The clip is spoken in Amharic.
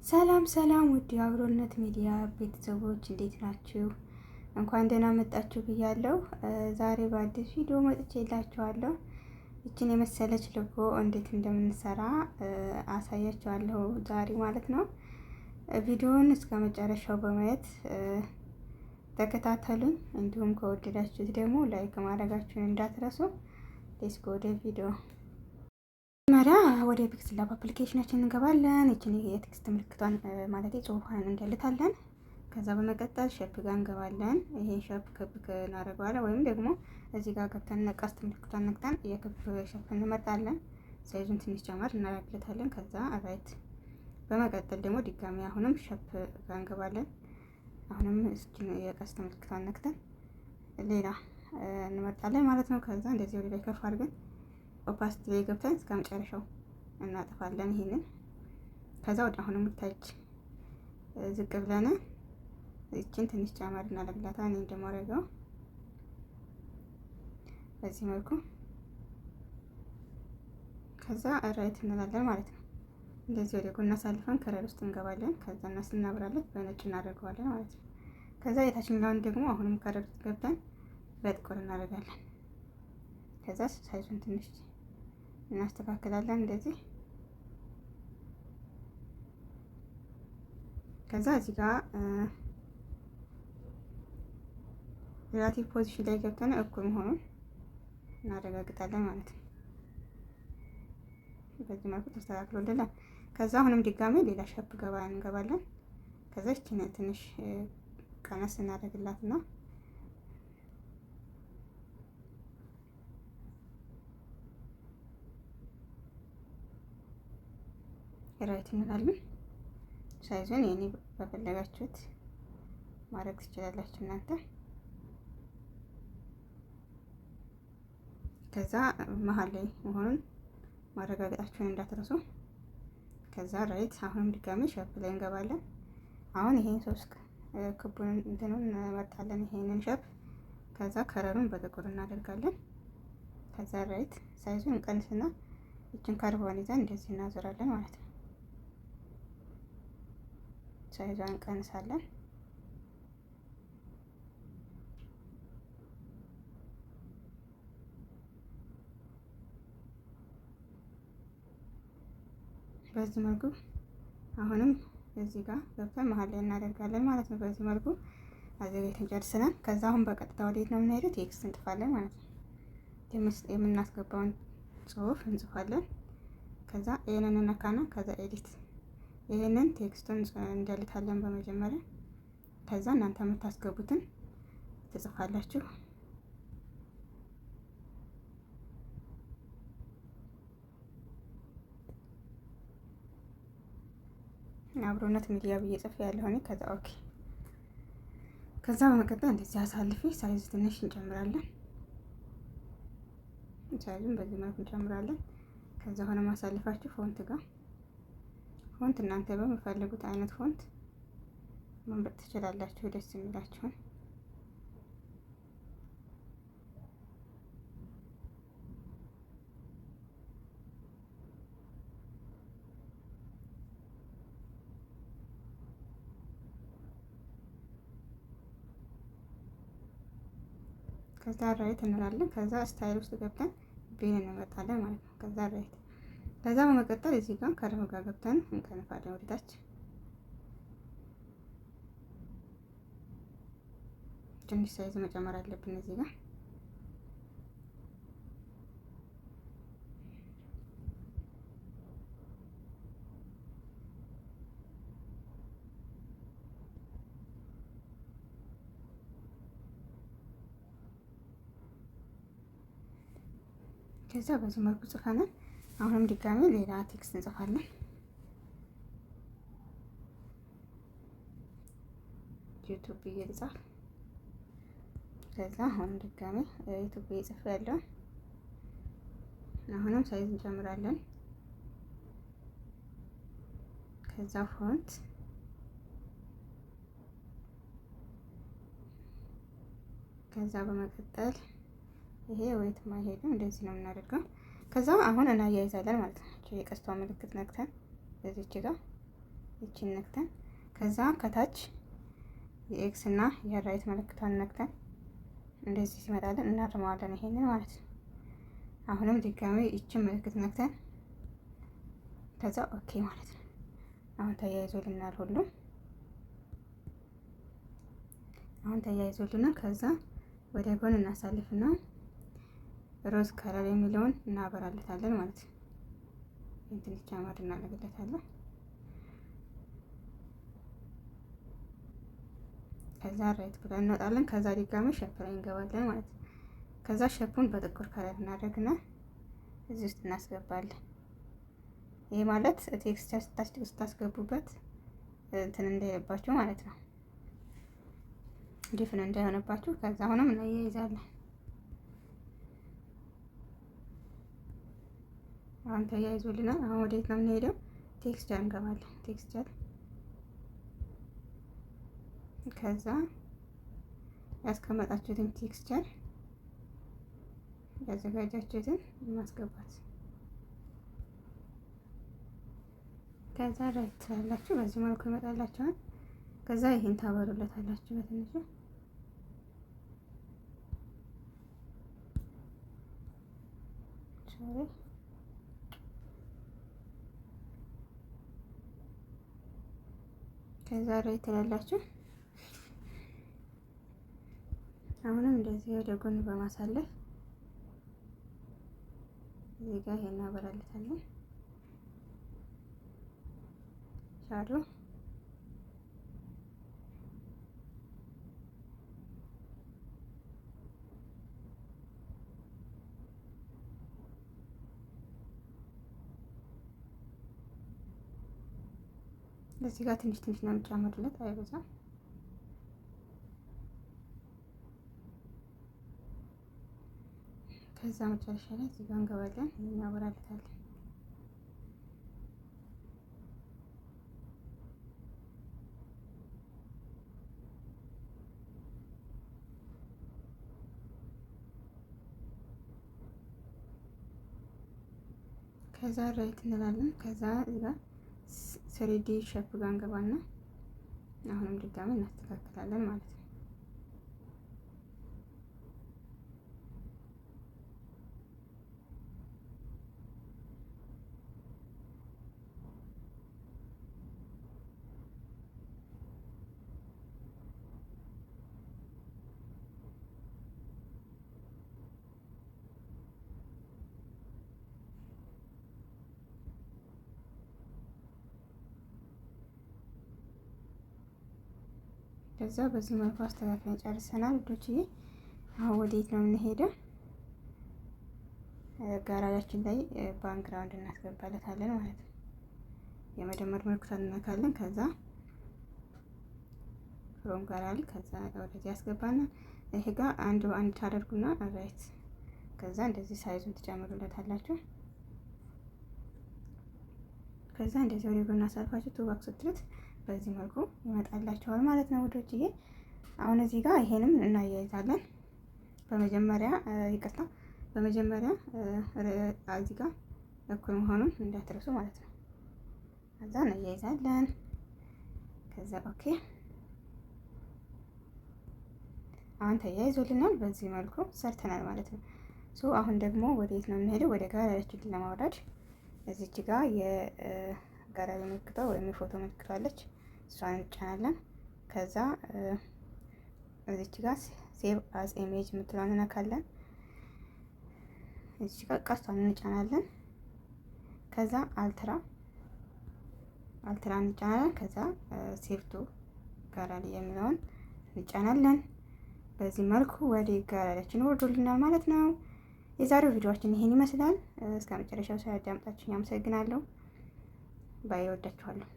ሰላም ሰላም ውድ የአብሮነት ሚዲያ ቤተሰቦች እንዴት ናችሁ? እንኳን ደህና መጣችሁ ብያለሁ። ዛሬ በአዲስ ቪዲዮ መጥቼላችኋለሁ። ይችን የመሰለች ሎጎ እንዴት እንደምንሰራ አሳያችኋለሁ ዛሬ ማለት ነው። ቪዲዮውን እስከ መጨረሻው በማየት ተከታተሉኝ። እንዲሁም ከወደዳችሁት ደግሞ like ማድረጋችሁን እንዳትረሱ። Let's go ወደ ቪዲዮ። መጀመሪያ ወደ PixelLab application ኣችን እንገባለን። ይችን የ text ምልክቷን ማለት ጽሁፏን እንደልታለን። ከዛ በመቀጠል shape ጋር እንገባለን። ይሄን shape ክብ እናደርገዋለን፣ ወይም ደግሞ እዚህ ጋር ገብተን ቀስት ምልክቷን ነክተን የክብ shape እንመርጣለን። Size ኡን ትንሽ ጨመር እናደርግለታለን። ከዛ right። በመቀጠል ደግሞ ድጋሚ አሁንም shape ጋር እንገባለን። አሁንም የቀስት ምልክቷን ነክተን ሌላ እንመርጣለን ማለት ነው። ከዛ እንደዚህ ወደ ላይ ከፍ አድርገን opacity ላይ ገብተን እስከ መጨረሻው እናጠፋለን ይሄንን። ከዛ ወደ አሁንም ታች ዝቅ ብለን ይችን ትንሽ ጨመር እናደርግላታለን። እኔ እንደማደርገው በዚህ መልኩ ከዛ right እንላለን ማለት ነው። እንደዚህ ወደ ጎን አሳልፈን color ውስጥ እንገባለን። ከዛ እና ስናብራለት በነጭ እናደርገዋለን ማለት ነው። ከዛ የታችኛውን ደግሞ አሁንም color ውስጥ ገብተን በጥቁር እናደርጋለን። ከዛ size ኡን ትንሽ እናስተካክላለን እንደዚህ። ከዛ እዚህ ጋር relative position ላይ ገብተን እኩል መሆኑን እናረጋግጣለን ማለት ነው። በዚህ መልኩ ተስተካክሎልናል። ከዛ አሁንም ድጋሜ ሌላ shape ገባ እንገባለን። ከዛ ይችን ትንሽ ቀነስ እናደርግላትና right እንላለን። Size ኡን የኔ በፈለጋችሁት ማድረግ ትችላላችሁ እናንተ። ከዛ መሀል ላይ መሆኑን ማረጋገጣችሁን እንዳትረሱ። ከዛ right አሁንም ድጋሚ shape ላይ እንገባለን። አሁን ይሄን ሶስት ክቡን እንትኑን እንመርጣለን ይሄንን shape። ከዛ color ኡን በጥቁር እናደርጋለን። ከዛ right size ኡን እንቀንስና ይችን curve ዋን ይዘን እንደዚህ እናዞራለን ማለት ነው። Size ዋን እንቀንሳለን። በዚህ መልኩ አሁንም እዚህ ጋር ገብተን መሀል ላይ እናደርጋለን ማለት ነው። በዚህ መልኩ አዘጋጅተን ጨርሰናል። ከዛ አሁን በቀጥታ ወዴት ነው የምንሄደው? Text እንጽፋለን ማለት ነው። የምናስገባውን ጽሁፍ እንጽፋለን። ከዛ ይሄንን እንነካና ከዛ edit ይሄንን text ኡን እንደልታለን በመጀመሪያ። ከዛ እናንተ የምታስገቡትን ትጽፋላችሁ። አብሮነት ሚዲያ ብዬ ጽፌ ያለሁ እኔ። ከዛ okay። ከዛ በመቀጠል እንደዚህ አሳልፌ size ትንሽ እንጨምራለን። Size ኡን በዚህ መልኩ እንጨምራለን። ከዛ ሆነ ማሳልፋችሁ font ጋር font እናንተ በምፈልጉት አይነት font መምረጥ ትችላላችሁ፣ ደስ የሚላችሁን። ከዛ right እንላለን። ከዛ style ውስጥ ገብተን ቢን እንመርጣለን ማለት ነው። ከዛ right ከዛ በመቀጠል እዚህ ጋር curve ጋር ገብተን እንከንፋለን ወደታች ትንሽ size መጨመር አለብን እዚህ ጋር። ከዛ በዚህ መልኩ ጽፈናል። አሁንም ድጋሚ ሌላ text እንጽፋለን። YouTube ብዬ ልጻፍ። ከዛ አሁንም ድጋሚ YouTube ብዬ ጽፍ ያለው አሁንም size እንጨምራለን። ከዛ font ከዛ በመቀጠል ይሄ ወይት ማይሄድም እንደዚህ ነው የምናደርገው። ከዛ አሁን እናያይዛለን ማለት ነው። የቀስቷ ምልክት ነክተን እዚች ጋር ይችን ነክተን ከዛ ከታች የ X እና የ right ምልክቷን ነክተን እንደዚህ ሲመጣልን እናርመዋለን፣ ይሄንን ማለት ነው። አሁንም ድጋሚ ይችን ምልክት ነክተን ከዛ okay ማለት ነው። አሁን ተያይዞልናል ሁሉም አሁን ተያይዞልናል። ከዛ ወደ ጎን እናሳልፍና rose color የሚለውን እናበራለታለን ማለት ነው። ይህን ትንሽ ጨመር እናደርግለታለን። ከዛ right ብለን እንወጣለን። ከዛ ድጋሚ shape ላይ እንገባለን ማለት ነው። ከዛ shape ኡን በጥቁር color እናደርግና እዚህ ውስጥ እናስገባለን። ይሄ ማለት texture ስታስገቡበት እንትን እንዳይለባችሁ ማለት ነው፣ ድፍን እንዳይሆንባችሁ። ከዛ አሁንም እናያይዛለን። አሁን ተያይዞልናል። አሁን ወዴት ነው የምንሄደው? Texture እንገባለን። Texture ከዛ ያስቀመጣችሁትን texture ያዘጋጃችሁትን ማስገባት ከዛ right ትላላችሁ። በዚህ መልኩ ይመጣላችኋል። ከዛ ይሄን ታበሩለታላችሁ በትንሹ። Sorry፣ ከዛ right ትላላችሁ። አሁንም እንደዚህ ወደ ጎን በማሳለፍ እዚህ ጋር ይሄን እናበራለታለን። Shadow እዚህ ጋር ትንሽ ትንሽ ነው የምጨምርለት፣ አይበዛም። ከዛ መጨረሻ ላይ እዚህ ጋር እንገባለን፣ እናበራለታለን። ከዛ right እንላለን። ከዛ እዚህ ጋር 3D shape ጋር እንገባና አሁንም ድጋሚ እናስተካክላለን ማለት ነው። ከዛ በዚህ መልኩ አስተካክለን ጨርሰናል ውዶችዬ። አሁን ወዴት ነው የምንሄደው? ጋራጃችን ላይ background እናስገባለታለን ማለት ነው። የመደመር ምልክቷን እንነካለን። ከዛ from gallery ከዛ ወደዚህ ያስገባናል። ይሄ ጋር አንድ በአንድ ታደርጉና right፣ ከዛ እንደዚህ size ኡን ትጨምሩለታላችሁ። ከዛ እንደዚህ ወደ ጎን አሳልፋችሁ to back ስትሉት በዚህ መልኩ ይመጣላችኋል ማለት ነው ውዶችዬ። አሁን እዚህ ጋር ይሄንም እናያይዛለን። በመጀመሪያ ይቅርታ፣ በመጀመሪያ እዚህ ጋር እኩል መሆኑን እንዳትረሱ ማለት ነው። ከዛ እናያይዛለን። ከዛ okay፣ አሁን ተያይዞልናል። በዚህ መልኩ ሰርተናል ማለት ነው። So አሁን ደግሞ ወዴት ነው የምንሄደው? ወደ ጋላሪያችን ለማውረድ እዚች ጋር የጋላሪ ምልክቷ ወይም የፎቶ ምልክቷ አለች። እሷን እንጫናለን። ከዛ እዚች ጋር save as image የምትለዋን እንነካለን። እዚች ጋር ቀስቷን እንጫናለን። ከዛ ultra እንጫናለን። ከዛ save to gallery የሚለውን እንጫናለን። በዚህ መልኩ ወደ ጋላሪያችን ወርዶልናል ማለት ነው። የዛሬው ቪዲዮአችን ይሄን ይመስላል። እስከ መጨረሻው ስላዳመጣችሁኝ አመሰግናለሁ። Bye፣ ወዳችኋለሁ።